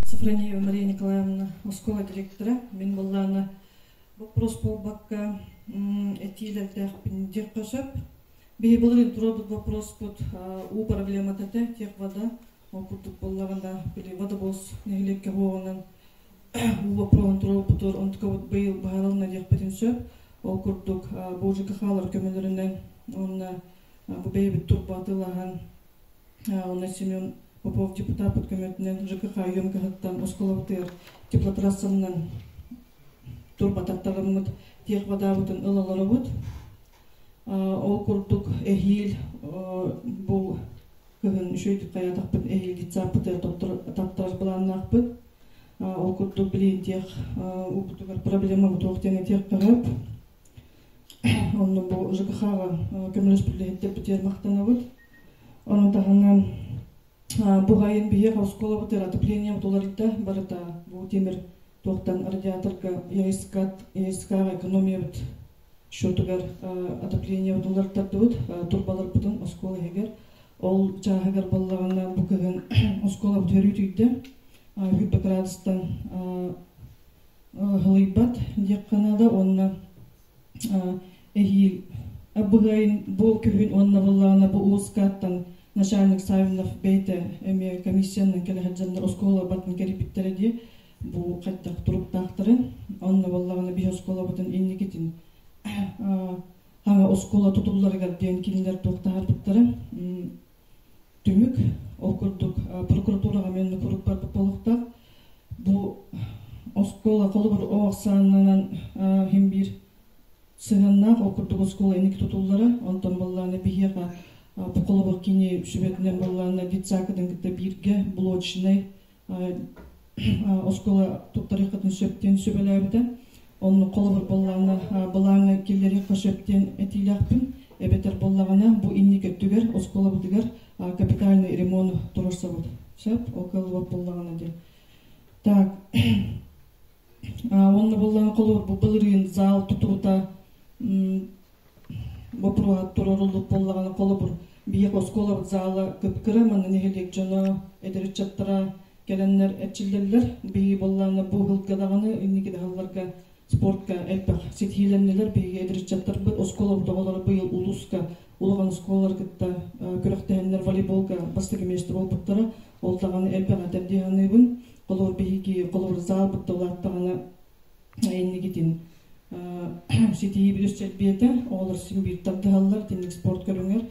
Софронеева Мария Николаевна, оскуола директора. Мин буоллаана боппуруос буолбакка этиилэрдээхпин диэххэ сөп. Биһи былырыын туруорбут боппуруоспут уу проблемата этэ, тех вода. Ол курдук буоллаҕына, били водовоз нэһилиэккэ буоҕунан уу боппуруоһун туруорбутугар онтукабыт быйыл быһаарылынна диэхпитин сөп. Ол курдук бу ЖКХ-лар көмөлөрүнэн уонна бу бэйэбит турба атыылаһан Онно Семен Попов депутаппыт көмөтүнэн ЖКХ емкоһыттан оскуолабытыгар теплотрассанан турба таттарыммыт техводаабытын ыла олоробут. Ол курдук эһиил бу кыһын үчүгэйдик хайаатахпыт эһиил детсаппытыгар таптарар былааннаахпыт. Ол курдук билигин тех уубутугар проблема туох диэн этиэххэ сөп. Онно бу ЖКХ-ҕа көмөлөспүт үлэһиттэрбитигэр махтанабыт. Ону таһынан бу сайын биһиэхэ оскуолабытыгар отоплениебыт уларыйда барыта бу тимир туохтан радиаторга ЯСК-ҕа экономиябыт счетугар отоплениебыт уларыттардыбыт турбаларбытын оскуола иһигэр. Ол чааһыгар буоллаҕына бу кыһын оскуолабыт өрүү 100 градустан Ыһылыйбат диэххэ наада уонна эһиил быһыайын бу күһүн уонна быллаана бу улуускааттан начальник Савинов бэйэтэ эмиэ комиссиянан кэлэ сылдьаннар оскуола батын кэрийбиттэрэ дии бу хайдах туруктаахтарын онно буоллаҕына биһи оскуолабытын инникитин хаҥа оскуола тутулларыгар диэн кинилэр туохтаһарбыттара Түмүк, ол курдук прокуратураҕа мен куруук барбыт буолуохтаах. Бу оскуола холобур о ахсаанынан хим биир сыһыаннаах, ол курдук оскуола инники тутуллара, онтон буоллаана биһиэхэ бу холобур кини сүбэтинэн буоллаана детсакатын кытта бииргэ блочнай оскуола туттарыаххытын сөп диэн сүбэлээбитэ. Онно холобур буоллаҕына былааҥҥа киллэриэххэ сөп диэн этиилээхпин. Эбэтэр буоллаҕына бу инники өттүгэр оскуолабытыгар капитальный ремонт туруорсабыт. Сөп, ол кыаллыбат буоллаҕына диэн. Так, уонна буоллаҕына холобур бу былырыын зал тутуута боппуруоһа туруоруллубут буоллаҕына, холобур, биһиэхэ оскуолабыт заала кып-кыра, манна нэһилиэк дьоно, эдэр ыччаттара кэлэннэр эрчиллэллэр. Биһиги буоллаҕына бу ыһылга даҕаны инники да ыһылларга спортка элбэх ситиһиилэннилэр. Биһиги эдэр ыччаттарбыт оскуолабыт оҕолоро быйыл улууска улахан оскуолалары кытта күрэхтэһэннэр волейболга бастакы миэстэ буолбуттара. Ол даҕаны элбэх этэр дии саныыбын. Холобур, биһиги холобур заалбыт да улааттаҕына инникитин ситиһии үс чэлбиэтэ оҕолор син биир тардыһаллар итинник спорт көрүҥэр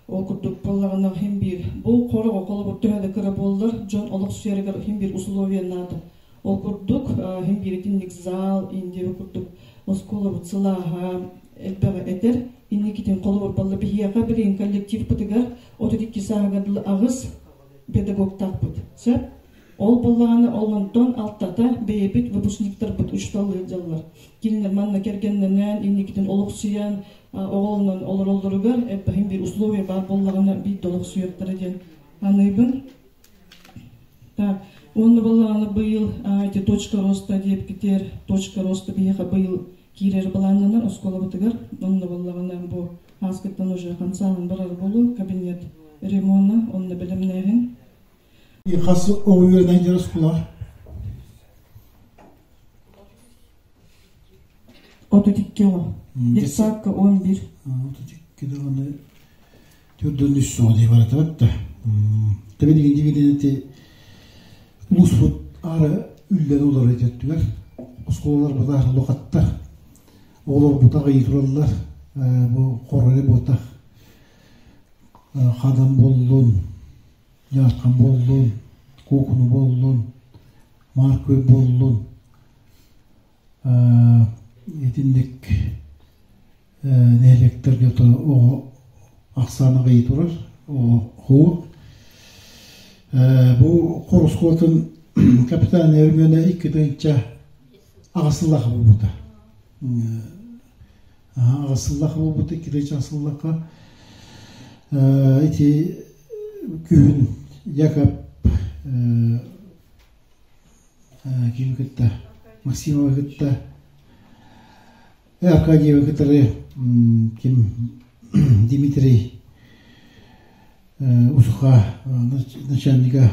ол курдук буоллаҕына иһин биир бу хороҕо холобур төһө да кыра буоллар дьон олох сүөрэгэр иһин биир условия наада ол курдук иһин биир итинник зал индия курдук оскуолабыт сылааһа элбэҕи этэр инникитин холобур балла биһиэхэ билигин коллективпытыгар 32 сааһыгар дылы аҕыс педагогтаахпыт сөп Ол буоллаҕына, ол онтон алтата бэйэбит выпускниктарбыт учууталлыы дьаллар. Кинилэр манна кэргэннэнэн, инникитин олохсуйан, оҕолонон олороллоругар элбэхин биир условия баар буоллаҕына биир да олохсуйуохтара диэн аныыбын. Так, уонна буоллаҕына быйыл эти точка роста диэбиккитигэр точка роста биһиэхэ быйыл киирэр былааннанар оскуолабытыгар. Онно буоллаҕына бу ааскыттан уже хамсааһын барар буолуо, кабинет ремона, онно бэлэмнээһин. Хас оҕо үөрэнэн дьарыс булар? 32 оҕо. Детсадка 11. 32 даҕаны төрдөн үс оҕо дии баратыбат да. Тэбилигин дибилинити улууспут аара үллэн олорор өттүгэр оскуолалар бутаар лохаттар оҕолор бутах ыйы тураллар бу хороле буотах хадан буоллун Дьаархан буоллун, Куукуну буоллун, Маар Күөл буоллун итинник нэһилиэктэргэ оҕо ахсаана аҕыйыы турар, оҕо хоһуут. Бу хороскуотун капитальнай өрөмүөнэ икки тыһыынча аҕыс сыллаах буолбута. Аҕыс сыллаах буолбута, икки тыһыынча аҕыс сыллаахха ити күһүн Якоб кими кытта Максимовы кытта Аркадьевы кытары ким Дмитрий УСХ начальнига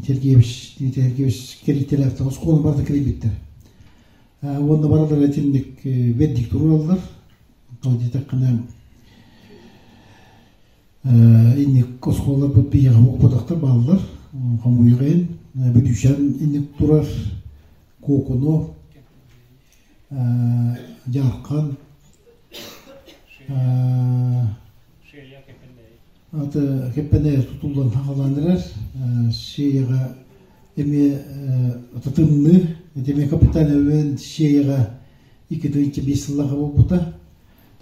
Сергеевич Дмитрий Сергеевич кэритэлээхтэр оскуола барыта кэрийбиттэр. Уонна барылара итинник бэрдик туруораллар. Ол диэтэххинэ инник оскуолаларбыт биһиэхэ уоппатахтар бааллар. Хомуйуҕайын Бүлүүчээн инник турар Куокуну, Дьаархан, аты Кэппэнэйэ тутуллан хаалан эрэр. Сиэйэҕэ эмиэ тымныы, эмиэ капитан Сиэйэҕэ 2 5 сыллааҕы буолбута.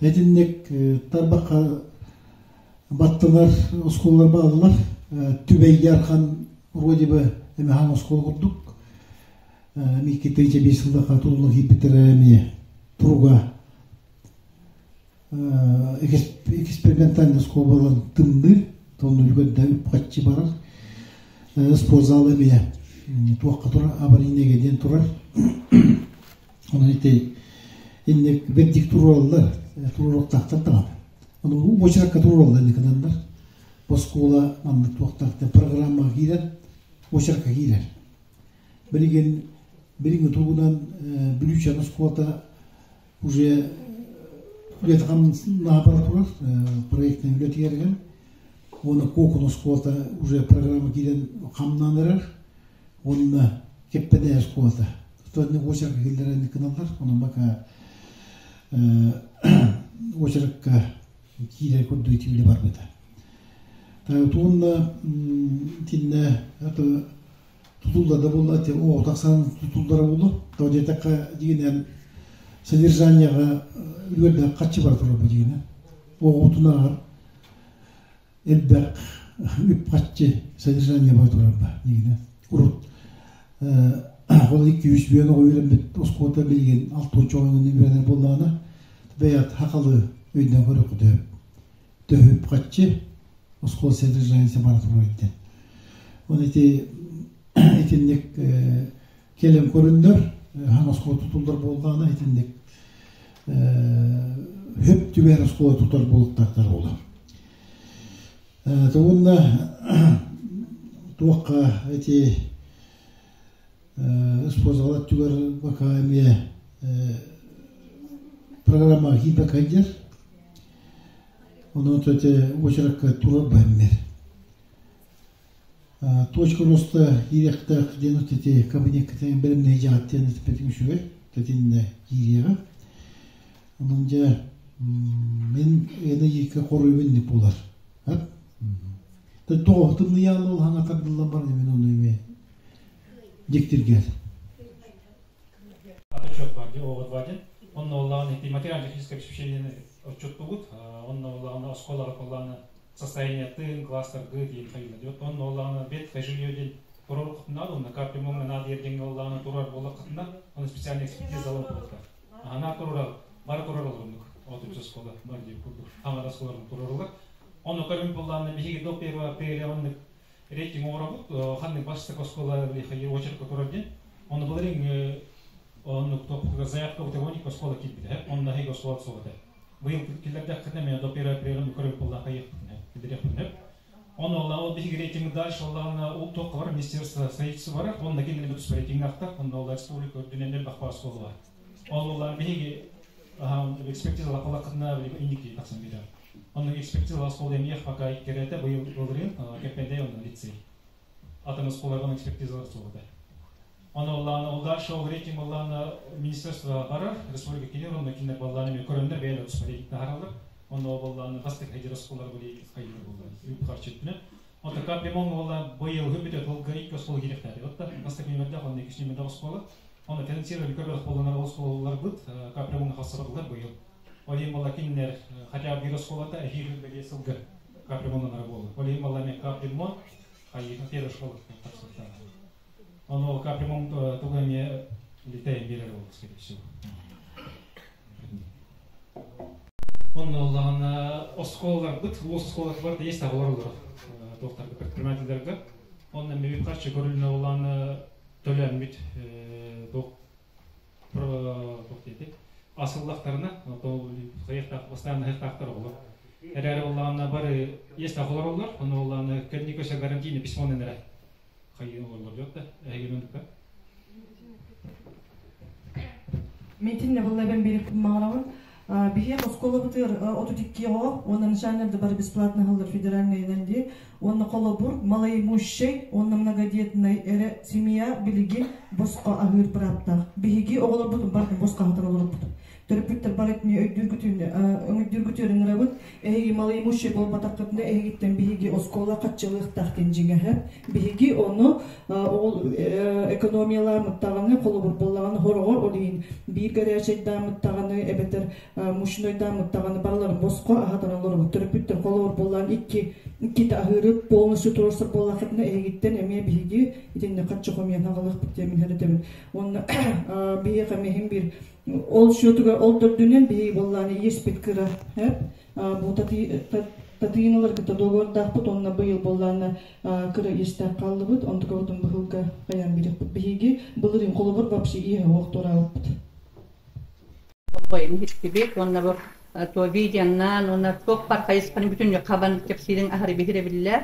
Итинник тарбахха баттанар оскуолалар бааллар. Түбэй Дьаархан вроде бы эмэ хаан оскуола курдук. 2 5 сыллаахха тутуллан киирбиттэрэ эмиэ туруга экспериментальный оскуолалар тымныы, тонну үлүгэрдэ үп-харчы барар. Спортзал эмиэ туохха турар, аварийнайга диэн турар. Онон ити инник бэрдик туруораллар, туруоруохтаахтар даҕаны. Ону уочаракка туруораллар инникинаннар. Оскуола маннык туохтаах программаҕа киирэр, уочаракка киирэр. Билигин билиҥҥи туһунан Бүлүүчээн оскуолата уже үлэтин наабара турар, проектнай үлэтигэр уонна Куокун оскуолата уже программа киирэн хамнаан эрэр. Уонна Кэппэнэй оскуолата. Тотонник очеркка киллэрэн гыналлар. Онон бака очеркка киирэр курдук итииле барбыта. Туонна тиннэ тутулла да буолла, оо тахсан тутуллара буолла. То диэтэххэ дигинэн содержанияҕа үлүөрдээх хаччы бара турар бу дигинэн. Оҕотунааҕар элбэх үп-хаччы содержание бара турар ба дигинэн. Урут ол 200 бүөн оҕо үөрэммит оскуолата билигин 60 оҕонон үөрэнэр буоллаҕына, бэйэт хахалы өйдөөн көрөххүтэ төһө үп-хаччы оскуола содержаниесы бара турар диэн. Он ити итинник кэлэн көрүннэр, хаҥ оскуола тутуллар буоллаҕына, итинник хөп түбэһэр оскуола тутар буолуктаахтар буолар. Тугунна туохха ити спортзал өттүгэр бака эмиэ программа киирбэккэ сылдьар. Онон эти очеракка турар баһыммер. Точка роста киириэхтээх диэн ити кабинекка бэлэмнэһи дьаҕат диэн этиппитин үчүгэй. Тэтиннэ киириэҕэ. Онон дьэ мин эне иикке хоруйбун ник булар. Тоҕо тымныйаалы ол хаҥа тардыллан баран мен ону эме диктиргер. Отчет бар ди, оҕот бар ди. Онно оллаҕын ити материально-техническое обеспечение отчеттугут. Онно оллаҕын оскуолаҕа коллааны состояние класстаргы диэн хайыла диот. Онно оллаҕын ветхое жилье диэн турар кытына, онно капремонтна надо ердеңге оллаҕын турар болла кытына, оны специальная экспертиза алып болта. Ана турар, бар турар олундук. Отучу школа бар дип курдук. Аңара школалар турар. Онно көрүм боллааны биһиги до 1 апреля оннук рейтинг оҥоробут, ханнык бастык оскуола очеркка турар диэн. Онно былырыын оннук заявка бутагоник оскуола киирбитэ, онно хейг оскуола суоҕа. Быйыл киллэрдэххитинэ мен до 1 апреля көрүм боллаан хайыахпытын, Онно ол биһиги рейтинг дальше оллаҕына ол туохха бар министерство строительства бар, онно кинилэр бүтүс рейтингахтар, онно ол республика үрдүнэн элбэх оскуола бар. Ол оллаан биһиги экспертиза лапалакытына инники тахсан берер. Онно экспертиза оскуола эмиэх пока иккерете быйыл былырыын Кэппэндэй онно лицей. Атын оскуолардан экспертизалар суоҕа. Оны оллааны ол дальше ол рейтинг оллааны министерство барар, республика келер, онно кинилер боллааны мен көрөннөр бэйэлэр туспа рейтинг таһараллар. Онно ол боллааны бастык хайдыр оскуолалар бу хайдыр боллааны үп харчы өттүнэн. Онто капремонт болла быйыл хүбүтэ толга икки оскуола кириэхтээри. Отта бастык нөмердээх онно икки нөмердээх оскуола. Онно финансирование көрбөх болланар оскуолалар быт капремонт хасырылар быйыл. Ол ең болла кинилер хотя бы бир оскуолата эхир бэлиэ сылга капремонтанара буолла. Ол ең болла мен капремонт хайы первая школа тапсырта. Оно капремонт туга эмиэ летаем берер болду, скорее всего. Онно оллаҕына оскуолалар быт, улуус оскуолалар бар, есть оҕолор олорор туохтарга, предпринимательдерге. Онно эми харчы көрүлүнэ оллааны төлөммүт туох туох диэти асыллахтарына, то хайыахтаах, постоянно хайыахтаахтар оҕолор. Эрээри буоллаҕына бары иэстээх олороллор, ону буоллаҕына кэнники өссө гарантийный письмонан эрэ хайыы олороллор диэт да, эһиги мөндүккэ. Митинне булла ben бери маҕарабын. Биһиэх оскуолабытыгар 32 оҕо, уонна начальнай да бары бесплатно ыһыллар федеральныйынан дии. Уонна холобур, малоимущай уонна многодетнай эрэ семья билигин босхо аһыыр бырааптаах. Биһиги оҕолорбутун барытын босхо аһатан олорбут. Төрөппүттэр бары итини өйдүүргүтүн ыҥырабыт. Эһиги малоимущай буолбатаххытына эһигиттэн биһиги оскуола хаччылыахтаах диэн дьиҥэһэ. Биһиги ону ол экономиялаамыттаҕаны, холобур буоллаҕына хороҕор ол иһин биир горячайдаамыттаҕаны эбэтэр мучнойдаамыттаҕаны барыларын босхо аһатан олоробут. Төрөппүттэр холобур буоллаан иккитэ аһыыры полностью туруорсар буоллаххытына эһигиттэн эмиэ биһиги итиннэ хаччы хомуйан аҕалыахпыт диэн мин этэбин. Уонна биһиэхэ эмиэ биир ол счетугар ол төрдүнэн биһиги буоллаан иэспит кыра бу татыйыналар кытта договордаахпыт, онно быйыл буоллаана кыра иэстээх хааллыбыт, онтукабытын быһылга хайаан бириэхпит. Биһиги былырыын холобур вообще иэһэ оһох туораабыппыт. Болҕойун иһиттибит уонна бу то видеоннан уонна туох бар хайысханы бүтүннүү хабан кэпсиирин аһары биһирэбиллэр.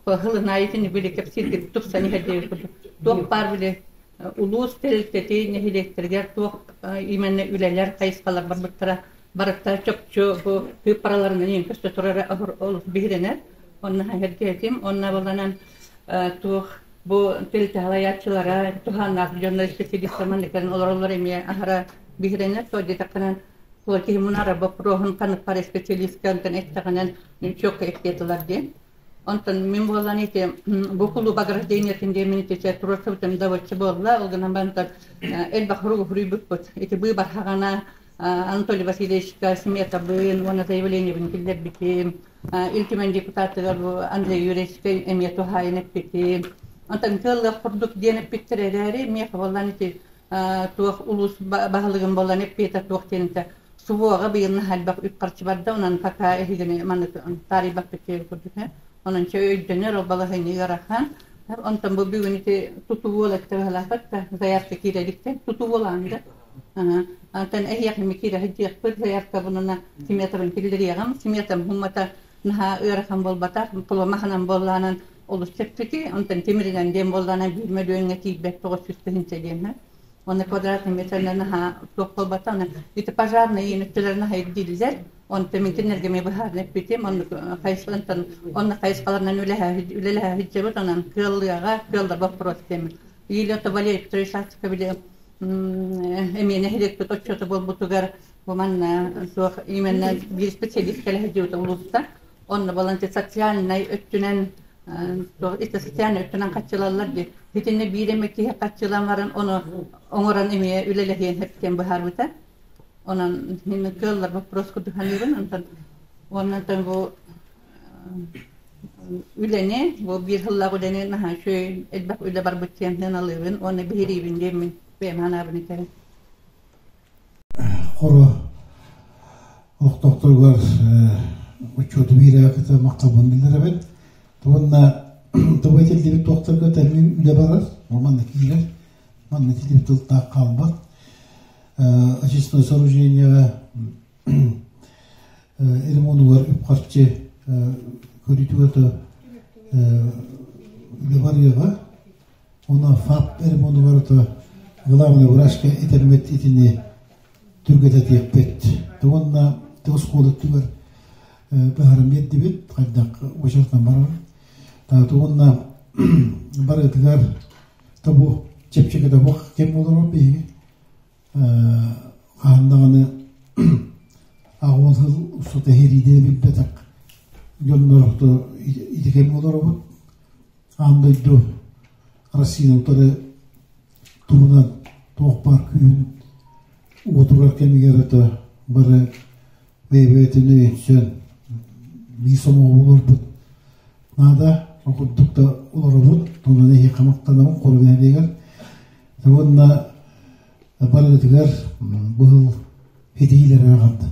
Хылынаайытын били кэпсииргит тупсан иһэр курдук. Туох баар били улуус тэрилтэтин нэһилиэктэригэр туох именно үлэлэр хайысхалар барбыттара барыттара чопчу бу тыыппараларынан иин көстө турара олус биһирэнэр. Онно эргиэтим, онно баланан туох бу тэрилтэ салайааччылара туһааннаах дьоннор специалистар манныктарын олороллор эмиэ аһара биһирэнэр. То диэтэххинэн киһи мунара боппуруоһун ханнык специалистка онтон эттэҕинэн чуокка эппиэтилар диэн. Онтон мин буолан ити бу кулууба ограждениетын диэмин ити туруорсубутум добоччу буолла. Ол гынан баран элбэх хуругу хуруйбуппут. Ити быыбар хаҕана Анатолий Васильевичка сметабын уонна заявлениебын киллэрбитим. Ил Түмэн депутатыгар бу Андрей Юрьевичка эмиэ туһаайан эппитим. Онтон кыаллыах курдук диэн эппиттэр эрээри, миэхэ буоллан ити туох улуус баһылыгын буолан эппиэтэ туох диэн СВО-ҕа быйыл наһаа элбэх үп-харчы барда, онон пока эһигини маннык таарыйбаппыт диэн курдук. Онон чэ өйдөнөр, ол балаһыанньа ыарахан. Онтон бу бүгүн ити тутуу буолар быһалаахпыт да, заявка киирэ тутуу буолаан да. Антон эһиэхэ киирэ сылдьыахпыт, заявкабын сметабын киллэриэҕим. Сметам хуммата наһаа ыарахан буолбатах, поломаханан буоллаанан олус чэпчэки, онтон тимиринэн диэн буоллаанан биир мөлүйүөҥҥэ тиийбэт 900 тыһыынча диэн. Онно квадратный метрынан наһаа туох буолбата, аны ити пожарный өттүлэр наһаа ирдииллэр. Онтон мин кинилэргэ быһааран эппитим, оннук хайысхалантан онно хайысхаларынан үлэлэһэ сылдьабыт, онон кыаллыаҕа, кыаллар боппуруос диэммит. Или то Валерий Петрович Шастиков били эмиэ нэһилиэкпит отчуота буолбутугар бу манна суох именно биир специалист кэлэ сылдьыбыта улууста. Онно баланча социальнай өттүнэн ити социальнай өттүнэн хаччылаллар дии. Итиннэ биир эмэ киһи хаччылан баран ону оҥорон эмиэ үлэлэһиэн сөп диэн быһаарбыта. Онон мин кыаллар вопрос курдук саныыбын. Онтон уонна бу үлэни, бу биир сыллаах үлэни наһаа үчүгэй элбэх үлэ барбыт диэн сыаналыыбын уонна биһириибин диэммин бэйэм санаабын этэбин. Хоро олохтоохторугар учуоту биирэ кытта махталбын биллэрэбин. Уонна тобу этиллибит туохтарга тэҥҥин үлэ барар, ол манна киирэр, манна этиллибит тылтаах хаалбат. Очистное сооружениеҕа ремонугар үп-харчы көрүүтүгэр үлэ барыаҕа. Уонна ФАП ремонугар главный врачка этэрмит итини түргэтэтиэхпит. Уонна оскуола өттүгэр быһааран биэрдибит, хайдах уочаратынан барар. Уонна барытыгар тобу чэпчэки да кэм олорор биһиги. Хаһан даҕаны аҕыс сыл устата иһириидэ билбэтэх дьоннор ити кэмҥэ олоробут. Аан дойду Россия утары туһунан туох баар күүһүн уотугар кэмигэр это бары бэйэ-бэйэтин өйөнсөн биир сомоҕо буоларбыт наада. Ол курдук да олоробут. Онон эһиэхэ махтанабын Хоро нэһилиэгэр. Уонна барыгытыгар быһыл ситиһиилэри аҕалды.